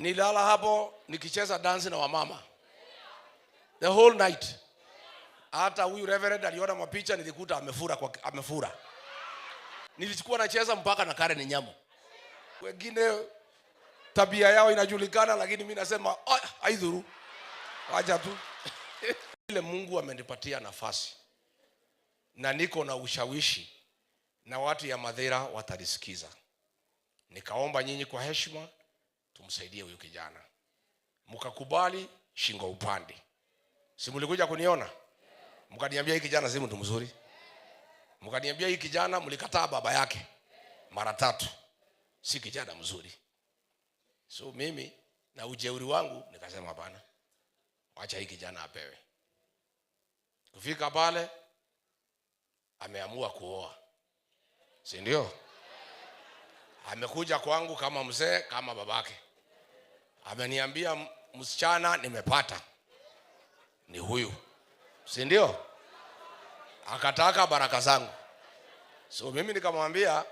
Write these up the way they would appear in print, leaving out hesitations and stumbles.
Nilala hapo nikicheza dance na wamama the whole night. Hata huyu reverend aliona mapicha, nilikuta amefura kwa amefura. Nilichukua nacheza mpaka na Karen Nyamu. Wengine tabia yao inajulikana, lakini mimi nasema haidhuru, wacha tu. Ile Mungu amenipatia nafasi na niko na ushawishi na watu ya Mathira watalisikiza. Nikaomba nyinyi kwa heshima tumsaidie huyu kijana, mkakubali shingo upande. Si mlikuja kuniona mkaniambia hii kijana si mtu mzuri, mkaniambia hii kijana, mlikataa baba yake mara tatu, si kijana mzuri. So mimi na ujeuri wangu nikasema hapana, wacha hii kijana apewe. Kufika pale ameamua kuoa, si ndio? Amekuja kwangu kama mzee, kama babake. Ameniambia msichana nimepata ni huyu, si ndio? Akataka baraka zangu. So mimi nikamwambia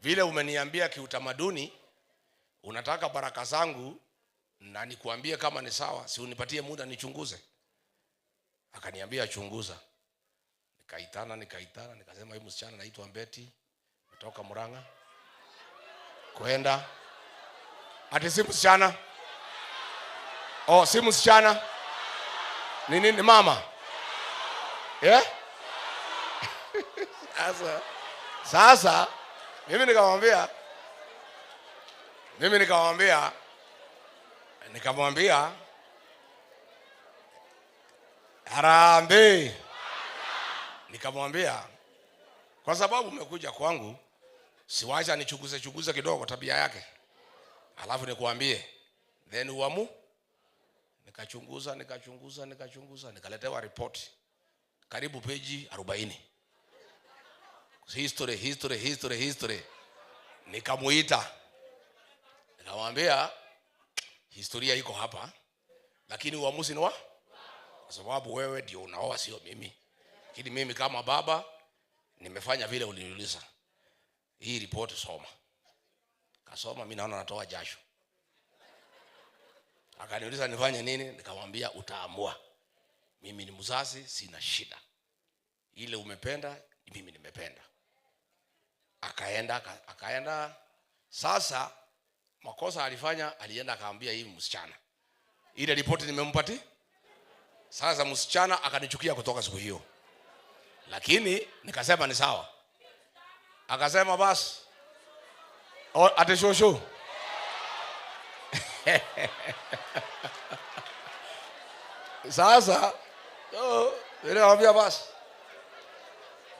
vile umeniambia kiutamaduni unataka baraka zangu na nikuambie kama ni sawa, si unipatie muda nichunguze. Akaniambia chunguza. Nikaitana, nikaitana, nikasema huyu msichana anaitwa Betty, kutoka Murang'a kwenda ati si msichana. Oh, si msichana. Ni nini mama? Yeah? Sasa mimi nikamwambia, nikamwambia harambee. Nikamwambia kwa sababu umekuja kwangu, siwacha nichuguze chuguze kidogo tabia yake, alafu nikuambie then uamu. Nikachunguza, nikachunguza, nikachunguza, nikaletewa report karibu peji 40. History, history, history, history. Nikamuita, nikamwambia historia iko hapa, lakini uamuzi ni wa, kwa sababu wewe ndio unaoa, sio mimi. Lakini mimi kama baba nimefanya vile uliniuliza. Hii report soma. Kasoma, mimi naona natoa jasho. Akaniuliza nifanye nini, nikamwambia utaamua. Mimi ni mzazi, sina shida. Ile umependa, mimi nimependa. Akaenda, akaenda. Sasa makosa alifanya, alienda akaambia hii msichana. Ile ripoti nimempatia. Sasa msichana akanichukia kutoka siku hiyo. Lakini nikasema ni sawa. Akasema basi. Ate shosho. Sasa nikamwambia basi.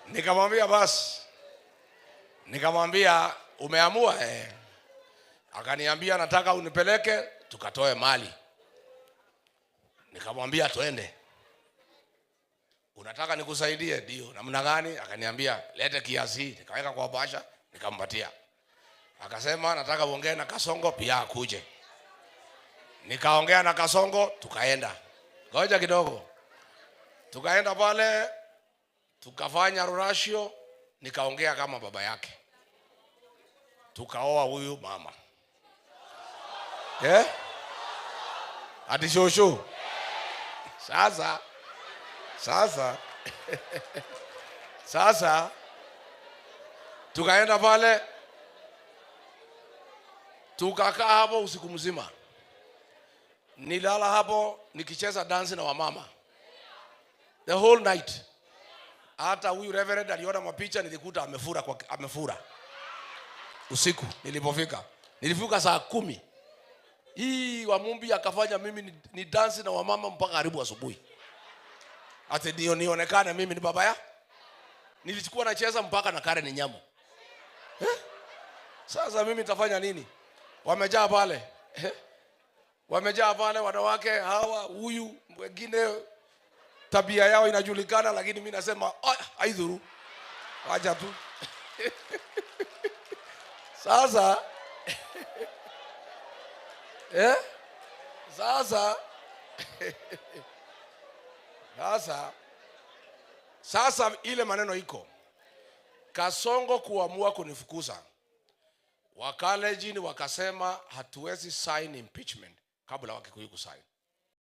Nikamwambia basi. Nikamwambia umeamua eh? Akaniambia nataka unipeleke tukatoe mali. Nikamwambia twende. Unataka nikusaidie? Ndio. Namna gani? Akaniambia lete kiasi. Nikaweka kwa bahasha, nikampatia. Akasema nataka uongee na Kasongo pia akuje. Nikaongea na Kasongo, tukaenda. Ngoja kidogo. Tukaenda pale, tukafanya rurashio, nikaongea kama baba yake. Tukaoa huyu mama. Eh? Ati shosho. Sasa sasa sasa tukaenda pale, tukakaa hapo usiku mzima. Nilala hapo nikicheza dance na wamama the whole night. Hata huyu reverend aliona mapicha, nilikuta amefura kwa amefura. Usiku nilipofika, nilifika saa 10. Hii Wamumbi akafanya mimi ni dance na wamama mpaka karibu asubuhi. Ati ndio nionekane mimi ni baba ya. Nilichukua nacheza mpaka na Karen Nyamu. Eh? Sasa mimi nitafanya nini? Wamejaa pale. Eh? Wamejaa pale wanawake hawa, huyu wengine tabia yao inajulikana, lakini mimi nasema haidhuru, wacha tu. Sasa eh? Sasa sasa ile maneno iko Kasongo kuamua kunifukuza. Wakalenjin wakasema hatuwezi sign impeachment kabla Wakikuyu kusign.